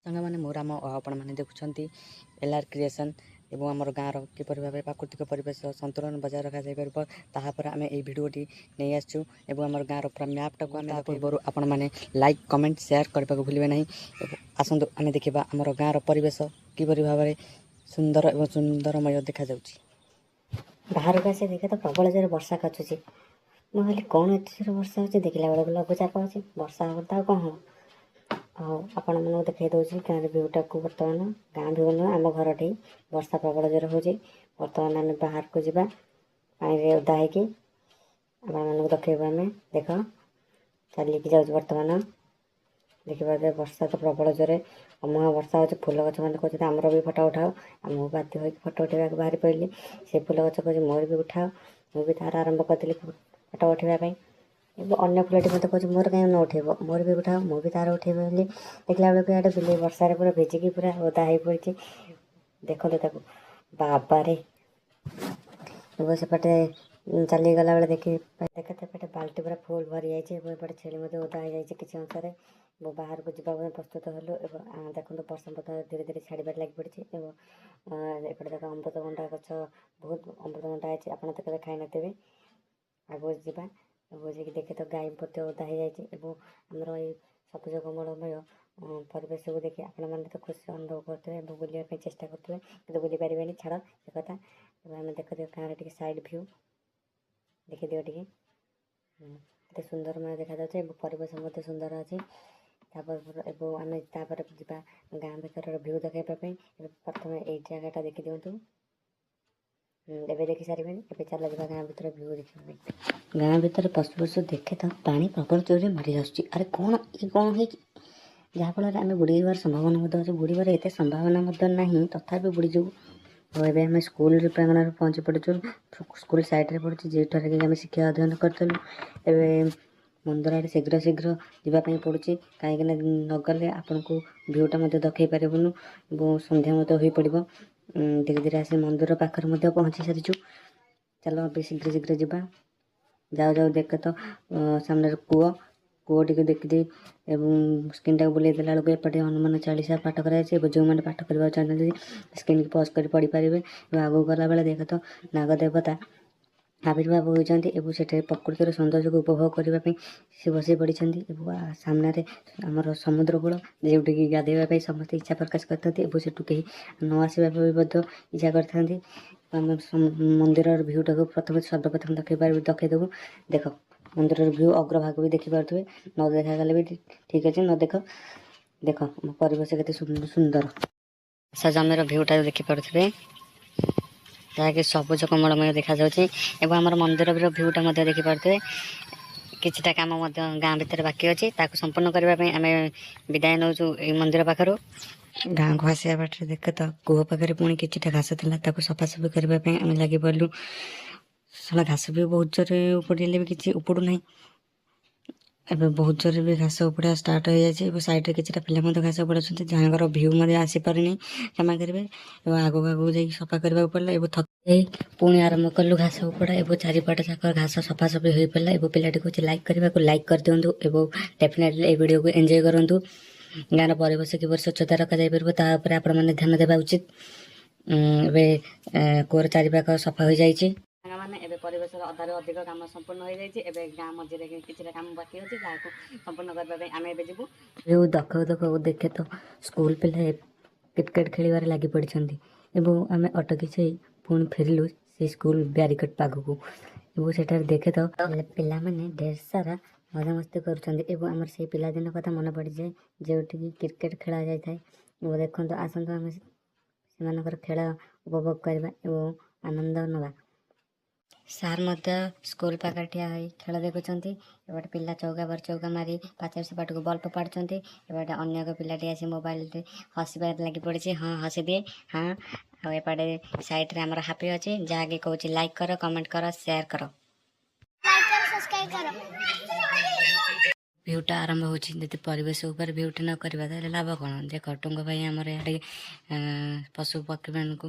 ସାଙ୍ଗମାନେ, ମୁଁ ରାମ ଓ ଆପଣମାନେ ଦେଖୁଛନ୍ତି ଏଲ୍ ଆର୍ କ୍ରିଏସନ୍। ଏବଂ ଆମର ଗାଁର କିପରି ଭାବେ ପ୍ରାକୃତିକ ପରିବେଶ ସନ୍ତୁଳନ ବଜାୟ ରଖାଯାଇପାରିବ, ତାହା ଉପରେ ଆମେ ଏଇ ଭିଡ଼ିଓଟି ନେଇ ଆସିଛୁ। ଏବଂ ଆମର ଗାଁର ପୁରା ମ୍ୟାପ୍ଟାକୁ ଆମେ ତା ପୂର୍ବରୁ ଆପଣମାନେ ଲାଇକ୍, କମେଣ୍ଟ, ସେୟାର କରିବାକୁ ଭୁଲିବେ ନାହିଁ। ଏବଂ ଆସନ୍ତୁ ଆମେ ଦେଖିବା ଆମର ଗାଁର ପରିବେଶ କିପରି ଭାବରେ ସୁନ୍ଦର ଏବଂ ସୁନ୍ଦରମୟ ଦେଖାଯାଉଛି। ବାହାରକୁ ଆସି ଦେଖେ ତ ପ୍ରବଳ ଜୋରେ ବର୍ଷା କାଚୁଛି। ମୁଁ ଭାବିଲି, କ'ଣ ଏତେ ଜୋରେ ବର୍ଷା ହେଉଛି? ଦେଖିଲା ବେଳକୁ ଲଘୁଚାପ ଅଛି। ବର୍ଷା ହେବ ତ ଆଉ କ'ଣ ହେବ? ଆଉ ଆପଣମାନଙ୍କୁ ଦେଖାଇ ଦେଉଛି ଗାଁର ଭିଉଟାକୁ। ବର୍ତ୍ତମାନ ଗାଁ ଭିଉ ନୁହେଁ, ଆମ ଘରଠି ବର୍ଷା ପ୍ରବଳ ଜୋରେ ହେଉଛି। ବର୍ତ୍ତମାନ ଆମେ ବାହାରକୁ ଯିବା ପାଣିରେ ଓଦା ହେଇକି, ଆପଣମାନଙ୍କୁ ଦେଖେଇବୁ ଆମେ। ଦେଖ, ଚାଲିକି ଯାଉଛୁ ବର୍ତ୍ତମାନ। ଦେଖିପାରୁଥିବେ, ବର୍ଷା ତ ପ୍ରବଳ ଜୋରେ ଅମୁହାଁ ବର୍ଷା ହେଉଛି। ଫୁଲ ଗଛ ମାନେ କହୁଛନ୍ତି, ଆମର ବି ଫଟୋ ଉଠାଅ। ଆଉ ମୁଁ ବାଧ୍ୟ ହୋଇକି ଫଟୋ ଉଠାଇବାକୁ ବାହାରି ପଡ଼ିଲି। ସେ ଫୁଲ ଗଛ କହୁଛି, ମୋର ବି ଉଠାଅ। ମୁଁ ବି ତାର ଆରମ୍ଭ କରିଦେଲି ଫଟୋ ଉଠାଇବା ପାଇଁ। ଏବଂ ଅନ୍ୟ ଫୁଲଟି ମୋତେ କହୁଛି, ମୋର କାହିଁ ନ ଉଠେଇବ? ମୋର ବି ଉଠାଅ। ମୁଁ ବି ତାର ଉଠେଇବି ବୋଲି ଦେଖିଲା ବେଳକୁ ଇଆଡ଼େ ବିଲେଇ ବର୍ଷାରେ ପୁରା ଭିଜିକି ପୁରା ଓଦା ହେଇ ପଡ଼ିଛି। ଦେଖନ୍ତୁ ତାକୁ, ବାବାରେ! ଏବଂ ସେପଟେ ଚାଲିକି ଗଲାବେଳେ ଦେଖି ଦେଖ, ସେପଟେ ବାଲ୍ଟି ପୁରା ଫୁଲ୍ ଭରି ଯାଇଛି ଏବଂ ଏପଟେ ଛେଳି ମଧ୍ୟ ଓଦା ହେଇଯାଇଛି କିଛି ଅଂଶରେ। ଏବଂ ବାହାରକୁ ଯିବା ପାଇଁ ପ୍ରସ୍ତୁତ ହେଲୁ। ଏବଂ ଦେଖନ୍ତୁ, ବର୍ଷା ମଧ୍ୟ ଧୀରେ ଧୀରେ ଛାଡ଼ିବାରେ ଲାଗି ପଡ଼ିଛି। ଏବଂ ଏପଟେ ଦେଖ, ଅମୃତଭଣ୍ଡା ଗଛ, ବହୁତ ଅମୃତଭଣ୍ଡା ହେଇଛି। ଆପଣ ତ କେବେ ଖାଇନଥିବେ। ଆଗକୁ ଯିବା ଏବଂ ଯାଇକି ଦେଖେ ତ ଗାଈ ମଧ୍ୟ ଓଦା ହେଇଯାଇଛି। ଏବଂ ଆମର ଏଇ ସବୁଜ କମଳମୟ ପରିବେଶକୁ ଦେଖି ଆପଣମାନେ ତ ଖୁସି ଅନୁଭବ କରୁଥିବେ ଏବଂ ବୁଲିବା ପାଇଁ ଚେଷ୍ଟା କରୁଥିବେ, କିନ୍ତୁ ବୁଲି ପାରିବେନି। ଛାଡ଼ ସେ କଥା। ଏବଂ ଆମେ ଦେଖୁଥିବେ ଗାଁରେ ଟିକେ ସାଇଡ଼୍ ଭ୍ୟୁ ଦେଖିଦିଅ ଟିକେ। କେତେ ସୁନ୍ଦରମୟ ଦେଖାଯାଉଛି ଏବଂ ପରିବେଶ ମଧ୍ୟ ସୁନ୍ଦର ଅଛି। ତାପରେ ଏବଂ ଆମେ ତାପରେ ଯିବା ଗାଁ ଭିତରର ଭ୍ୟୁ ଦେଖାଇବା ପାଇଁ। ଏବେ ପ୍ରଥମେ ଏଇ ଜାଗାଟା ଦେଖିଦିଅନ୍ତୁ। ଏବେ ଦେଖି ସାରିବେଣି। ଏବେ ଚାଲ ଯିବା ଗାଁ ଭିତରେ ଭ୍ୟୁ ଦେଖିବା ପାଇଁ। ଗାଁ ଭିତରେ ପଶୁ ପଶୁ ଦେଖେ ତ ପାଣି ପ୍ରବଳ ଜୋରରେ ମାଡ଼ି ଆସୁଛି। ଆରେ, କ'ଣ ଇଏ? କ'ଣ ହେଇଛି? ଯାହାଫଳରେ ଆମେ ବୁଡ଼ିଯିବାର ସମ୍ଭାବନା ମଧ୍ୟ ଅଛି। ବୁଡ଼ିବାର ଏତେ ସମ୍ଭାବନା ମଧ୍ୟ ନାହିଁ, ତଥାପି ବୁଡ଼ିଯିବୁ। ଆଉ ଏବେ ଆମେ ସ୍କୁଲରେ ପ୍ରାଙ୍ଗଣରେ ପହଞ୍ଚି ପଡ଼ିଛୁ। ସ୍କୁଲ ସାଇଡ଼୍ରେ ପଡ଼ୁଛି, ଯେଉଁଠାରେ କି ଆମେ ଶିକ୍ଷା ଅଧ୍ୟୟନ କରିଥିଲୁ। ଏବେ ମନ୍ଦିର ଆଡ଼େ ଶୀଘ୍ର ଶୀଘ୍ର ଯିବା ପାଇଁ ପଡ଼ୁଛି, କାହିଁକିନା ନଗଲେ ଆପଣଙ୍କୁ ଭ୍ୟୁଟା ମଧ୍ୟ ଦେଖାଇ ପାରିବୁନୁ ଏବଂ ସନ୍ଧ୍ୟା ମଧ୍ୟ ହୋଇପଡ଼ିବ। ଧୀରେ ଧୀରେ ଆସି ମନ୍ଦିର ପାଖରେ ମଧ୍ୟ ପହଞ୍ଚି ସାରିଛୁ। ଚାଲ, ଏବେ ଶୀଘ୍ର ଶୀଘ୍ର ଯିବା। ଯାଉ ଯାଉ ଦେଖେ ତ ସାମ୍ନାରେ କୂଅ। କୂଅଟିକୁ ଦେଖିଦେଇ ଏବଂ ସ୍କ୍ରିନ୍ଟାକୁ ବୁଲେଇ ଦେଲା ବେଳକୁ ଏପଟେ ହନୁମାନ ଚାଳିଶା ପାଠ କରାଯାଇଛି। ଏବଂ ଯେଉଁମାନେ ପାଠ କରିବାକୁ ଚାହୁଁଛନ୍ତି, ସ୍କ୍ରିନ୍କୁ ପଜ୍ କରି ପଢ଼ିପାରିବେ। ଏବଂ ଆଗକୁ ଗଲାବେଳେ ଦେଖ ତ ନାଗଦେବତା ଆବିର୍ଭାବ ହୋଇଛନ୍ତି ଏବଂ ସେଠାରେ ପ୍ରକୃତିର ସୌନ୍ଦର୍ଯ୍ୟକୁ ଉପଭୋଗ କରିବା ପାଇଁ ସେ ବସି ପଡ଼ିଛନ୍ତି। ଏବଂ ସାମ୍ନାରେ ଆମର ସମୁଦ୍ର କୂଳ, ଯେଉଁଠିକି ଗାଧୋଇବା ପାଇଁ ସମସ୍ତେ ଇଚ୍ଛା ପ୍ରକାଶ କରିଥାନ୍ତି ଏବଂ ସେଠୁ କେହି ନ ଆସିବା ପାଇଁ ମଧ୍ୟ ଇଚ୍ଛା କରିଥାନ୍ତି। ଆମେ ମନ୍ଦିରର ଭ୍ୟୁଟାକୁ ପ୍ରଥମେ ସର୍ବପ୍ରଥମେ ଦେଖେଇଦେବୁ। ଦେଖ, ମନ୍ଦିରର ଭ୍ୟୁ ଅଗ୍ରଭାଗ ବି ଦେଖିପାରୁଥିବେ। ନ ଦେଖାଗଲେ ବି ଠିକ୍ ଅଛି, ନ ଦେଖ। ଦେଖ, ଆମ ପରିବେଶ କେତେ ସୁନ୍ଦର। ଚାଷ ଜମିର ଭ୍ୟୁଟା ଦେଖିପାରୁଥିବେ, ଯାହାକି ସବୁଜ କମଳମୟ ଦେଖାଯାଉଛି। ଏବଂ ଆମର ମନ୍ଦିରର ଭ୍ୟୁଟା ମଧ୍ୟ ଦେଖିପାରୁଥିବେ। କିଛିଟା କାମ ମଧ୍ୟ ଗାଁ ଭିତରେ ବାକି ଅଛି, ତାକୁ ସମ୍ପୂର୍ଣ୍ଣ କରିବା ପାଇଁ ଆମେ ବିଦାୟ ନେଉଛୁ ଏଇ ମନ୍ଦିର ପାଖରୁ। ଗାଁକୁ ଆସିବା ବାଟରେ ଦେଖେ ତ କୂଅ ପାଖରେ ପୁଣି କିଛିଟା ଘାସ ଥିଲା, ତାକୁ ସଫାସଫି କରିବା ପାଇଁ ଆମେ ଲାଗି ପଡ଼ିଲୁ। ଶଳା ଘାସ ବି ବହୁତ ଜୋରେ ଉପୁଡ଼ିଲେ ବି କିଛି ଉପୁଡ଼ୁ ନାହିଁ। ଏବେ ବହୁତ ଜୋରେ ବି ଘାସ ଉପୁଡ଼ିବା ଷ୍ଟାର୍ଟ ହେଇଯାଇଛି। ଏବଂ ସାଇଡ଼୍ରେ କିଛିଟା ପିଲା ମଧ୍ୟ ଘାସ ଉପୁଡ଼ାଉଛନ୍ତି, ଯାହାଙ୍କର ଭ୍ୟୁ ମଧ୍ୟ ଆସିପାରୁନି, କ୍ଷମା କରିବେ। ଏବଂ ଆଗକୁ ଆଗକୁ ଯାଇକି ସଫା କରିବାକୁ ପଡ଼ିଲା ଏବଂ ଥକି ପୁଣି ଆରମ୍ଭ କଲୁ ଘାସ ଉପୁଡ଼ା। ଏବଂ ଚାରିପଟ ଯାକ ଘାସ ସଫାସଫି ହୋଇପଡ଼ିଲା। ଏବଂ ପିଲାଟି କହୁଛି ଲାଇକ୍ କରିବାକୁ, ଲାଇକ୍ କରିଦିଅନ୍ତୁ ଏବଂ ଡେଫିନେଟଲି ଏଇ ଭିଡ଼ିଓକୁ ଏନ୍ଜୟ କରନ୍ତୁ। ଗାଁର ପରିବେଶ କିପରି ସ୍ୱଚ୍ଛତା ରଖାଯାଇପାରିବ, ତାହା ଉପରେ ଆପଣମାନେ ଧ୍ୟାନ ଦେବା ଉଚିତ। ଏବେ କୂଅର ଚାରିପାଖ ସଫା ହୋଇଯାଇଛି। ସାଙ୍ଗମାନେ, ଏବେ ପରିବେଶର ଅଧାରୁ ଅଧିକ କାମ ସମ୍ପୂର୍ଣ୍ଣ ହୋଇଯାଇଛି। ଏବେ ଗାଁ ମଝିରେ କିଛିଟା କାମ ବାକି ଅଛି, ଯାହାକୁ ସମ୍ପୂର୍ଣ୍ଣ କରିବା ପାଇଁ ଆମେ ଏବେ ଯିବୁ। ଯେଉଁ ଦେଖାଉ ଦେଖାଉ ଦେଖେ ତ ସ୍କୁଲ ପିଲା କ୍ରିକେଟ ଖେଳିବାରେ ଲାଗି ପଡ଼ିଛନ୍ତି। ଏବଂ ଆମେ ଅଟକି ଯାଇ ପୁଣି ଫେରିଲୁ ସେଇ ସ୍କୁଲ ବ୍ୟାରିକେଡ଼ ପାଖକୁ। ଏବଂ ସେଠାରେ ଦେଖେ ତ ପିଲାମାନେ ଢେର ସାରା ମଜାମସ୍ତି କରୁଛନ୍ତି ଏବଂ ଆମର ସେଇ ପିଲାଦିନ କଥା ମନେ ପଡ଼ିଯାଏ, ଯେଉଁଠିକି କ୍ରିକେଟ ଖେଳା ଯାଇଥାଏ। ଏବଂ ଦେଖନ୍ତୁ, ଆସନ୍ତୁ ଆମେ ସେମାନଙ୍କର ଖେଳ ଉପଭୋଗ କରିବା ଏବଂ ଆନନ୍ଦ ନେବା। ସାର୍ ମଧ୍ୟ ସ୍କୁଲ ପାଖରେ ଠିଆ ହୋଇ ଖେଳ ଦେଖୁଛନ୍ତି। ଏପଟେ ପିଲା ଚୌକା ପରେ ଚୌକା ମାରି ପାଚେରୀ ସେପଟକୁ ବଲ୍ ଫୋପାଡ଼ୁଛନ୍ତି। ଏପଟେ ଅନ୍ୟ ଏକ ପିଲାଟି ଆସି ମୋବାଇଲରେ ହସିବାରେ ଲାଗି ପଡ଼ିଛି। ହଁ, ହସିଦିଏ। ହଁ, ଆଉ ଏପଟେ ସାଇଡ଼ରେ ଆମର ହାପି ଅଛି, ଯାହାକି କହୁଛି ଲାଇକ୍ କର, କମେଣ୍ଟ କର, ସେୟାର କର। ଲାଇକ୍ କର, ସବସ୍କ୍ରାଇବ୍ କର। ଭିଉଟା ଆରମ୍ଭ ହେଉଛି। ଯଦି ପରିବେଶ ଉପରେ ଭିଉଟି ନ କରିବା, ତାହେଲେ ଲାଭ କ'ଣ? ଦେଖ, ଟୁଙ୍ଗ ଭାଇ ଆମର ଇଆଡ଼େ ପଶୁ ପକ୍ଷୀମାନଙ୍କୁ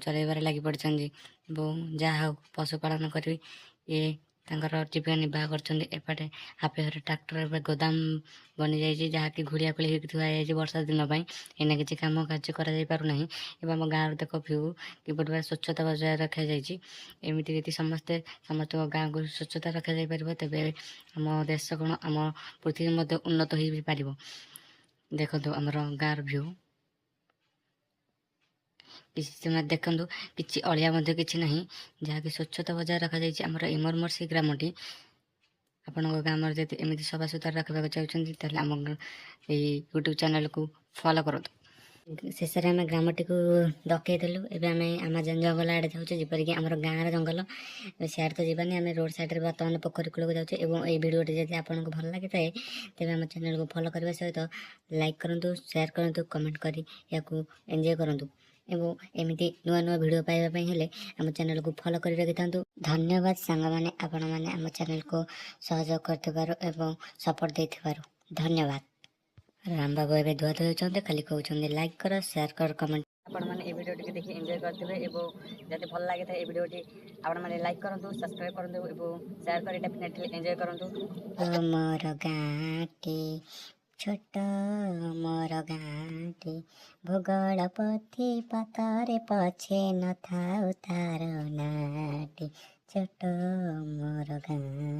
ଚରାଇବାରେ ଲାଗି ପଡ଼ିଛନ୍ତି। ଏବଂ ଯାହା ହଉ, ପଶୁପାଳନ କରି ଇଏ ତାଙ୍କର ଜୀବିକା ନିର୍ବାହ କରୁଛନ୍ତି। ଏପଟେ ହାପି ଘରେ ଟ୍ରାକ୍ଟର ଏବେ ଗୋଦାମ ବନିଯାଇଛି, ଯାହାକି ଘୁଳିଆ ଖୁଳି ହେଇକି ଥୁଆ ହେଇଯାଇଛି ବର୍ଷା ଦିନ ପାଇଁ। ଏଇନା କିଛି କାମ କାର୍ଯ୍ୟ କରାଯାଇ ପାରୁନାହିଁ। ଏବଂ ଆମ ଗାଁର ଦେଖ ଭ୍ୟୁ କିପରି ଭାବେ ସ୍ୱଚ୍ଛତା ବଜାୟ ରଖାଯାଇଛି। ଏମିତି ଯଦି ସମସ୍ତେ ସମସ୍ତଙ୍କ ଗାଁକୁ ସ୍ୱଚ୍ଛତା ରଖାଯାଇପାରିବ, ତେବେ ଆମ ଦେଶ କ'ଣ, ଆମ ପୃଥିବୀ ମଧ୍ୟ ଉନ୍ନତ ହୋଇପାରିବ। ଦେଖନ୍ତୁ ଆମର ଗାଁର ଭ୍ୟୁ କିଛି ସମୟ ଦେଖନ୍ତୁ, କିଛି ଅଳିଆ ମଧ୍ୟ କିଛି ନାହିଁ, ଯାହାକି ସ୍ୱଚ୍ଛତା ବଜାୟ ରଖାଯାଇଛି ଆମର ଏ ମର୍ମର୍ସି ଗ୍ରାମଟି। ଆପଣଙ୍କ ଗ୍ରାମରେ ଯଦି ଏମିତି ସଫାସୁତୁରା ରଖିବାକୁ ଚାହୁଁଛନ୍ତି, ତାହେଲେ ଆମ ଏଇ ୟୁଟ୍ୟୁବ୍ ଚ୍ୟାନେଲକୁ ଫଲୋ କରନ୍ତୁ। ଶେଷରେ ଆମେ ଗ୍ରାମଟିକୁ ଡକେଇ ଦେଲୁ। ଏବେ ଆମେ ଆମାଜନ ଜଙ୍ଗଲ ଆଡ଼େ ଯାଉଛୁ, ଯେପରିକି ଆମର ଗାଁର ଜଙ୍ଗଲ। ଏବେ ସିଆଡ଼େ ତ ଯିବାନି, ଆମେ ରୋଡ଼ ସାଇଡ଼ରେ ବର୍ତ୍ତମାନ ପୋଖରୀ କୂଳକୁ ଯାଉଛୁ। ଏବଂ ଏଇ ଭିଡ଼ିଓଟି ଯଦି ଆପଣଙ୍କୁ ଭଲ ଲାଗିଥାଏ, ତେବେ ଆମ ଚ୍ୟାନେଲକୁ ଫଲୋ କରିବା ସହିତ ଲାଇକ୍ କରନ୍ତୁ, ସେୟାର କରନ୍ତୁ, କମେଣ୍ଟ କରି ଏହାକୁ ଏନ୍ଜୟ କରନ୍ତୁ ଏବଂ ଏମିତି ନୂଆ ନୂଆ ଭିଡ଼ିଓ ପାଇବା ପାଇଁ ହେଲେ ଆମ ଚ୍ୟାନେଲକୁ ଫଲୋ କରି ରଖିଥାନ୍ତୁ। ଧନ୍ୟବାଦ ସାଙ୍ଗମାନେ, ଆପଣମାନେ ଆମ ଚ୍ୟାନେଲକୁ ସହଯୋଗ କରିଥିବାରୁ ଏବଂ ସପୋର୍ଟ ଦେଇଥିବାରୁ ଧନ୍ୟବାଦ। ରାମବାବୁ ଏବେ ଧୁଆ ଧୁଇ ହେଉଛନ୍ତି, ଖାଲି କହୁଛନ୍ତି ଲାଇକ୍ କର, ସେୟାର କର, କମେଣ୍ଟ। ଆପଣମାନେ ଏ ଭିଡ଼ିଓଟିକୁ ଦେଖି ଏନ୍ଜୟ କରିଥିବେ ଏବଂ ଯଦି ଭଲ ଲାଗିଥାଏ ଏ ଭିଡ଼ିଓଟି, ଆପଣମାନେ ଲାଇକ୍ କରନ୍ତୁ, ସବସ୍କ୍ରାଇବ୍ କରନ୍ତୁ ଏବଂ ସେୟାର କରି ଡେଫିନେଟଲି ଏନ୍ଜୟ କରନ୍ତୁ। ମୋର ଗାଁଟି ଛୋଟ, ମୋର ଗାଁଟି ଭୂଗୋଳ ପୋଥି ପତରେ ପଛେ ନଥାଉ, ତାର ନାଁଟି ଛୋଟ ମୋର ଗାଁ।